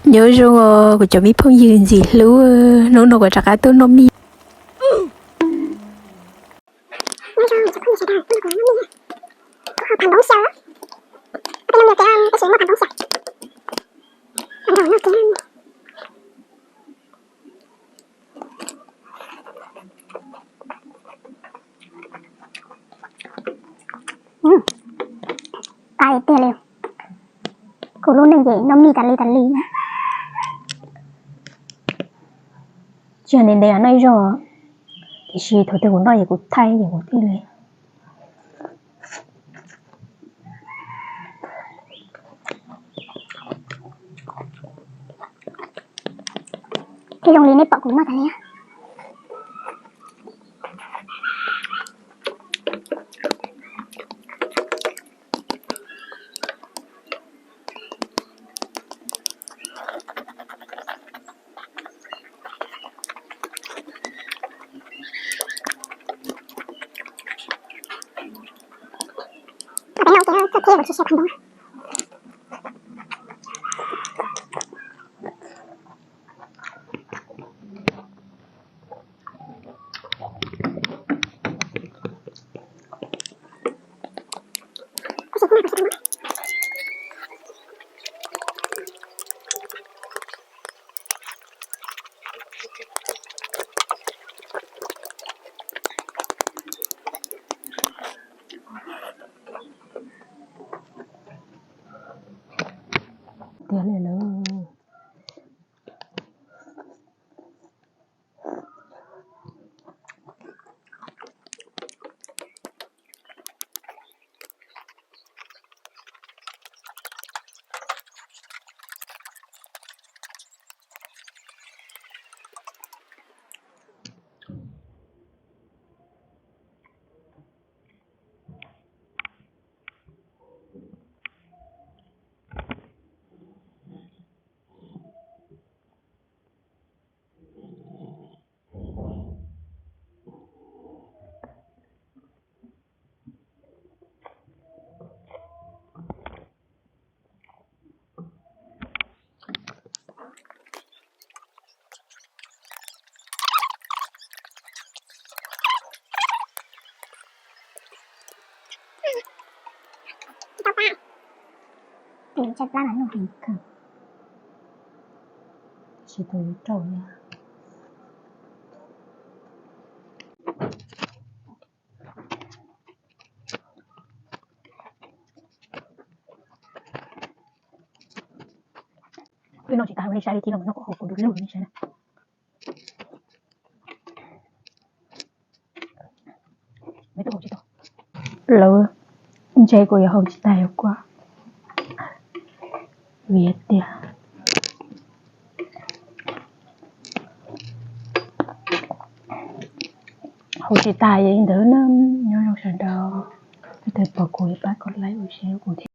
Nyob zoo os kuv cov me phooj ywg ntxim hlub, hnub no kuv rov qab tuaj noj mij. Qab tiag li. Kuv lub neej ces noj mij tas li tas li. Tsis yog ntev ntev noj ib zaug, tiam sis thaum twg kuv noj ces kuv thaij ces kuv thiaj li. Thiaj zoo li nej pom kuv noj tas li. Tiag li lawm. Tus tshaib plab no noj heev kawg, tsis tau yuav rau na. Twb noj tsis tag li, saib li thiab los noj kom hauv kuv du lug li saib na. Lawv ntshe kuv yuav hau tsis tag yuav kua, vim tias hau tsis tag li ntawd na. Nyob zoo sawv daws, leej twg pom kuv yuav pab kov like ua share kuv thiab.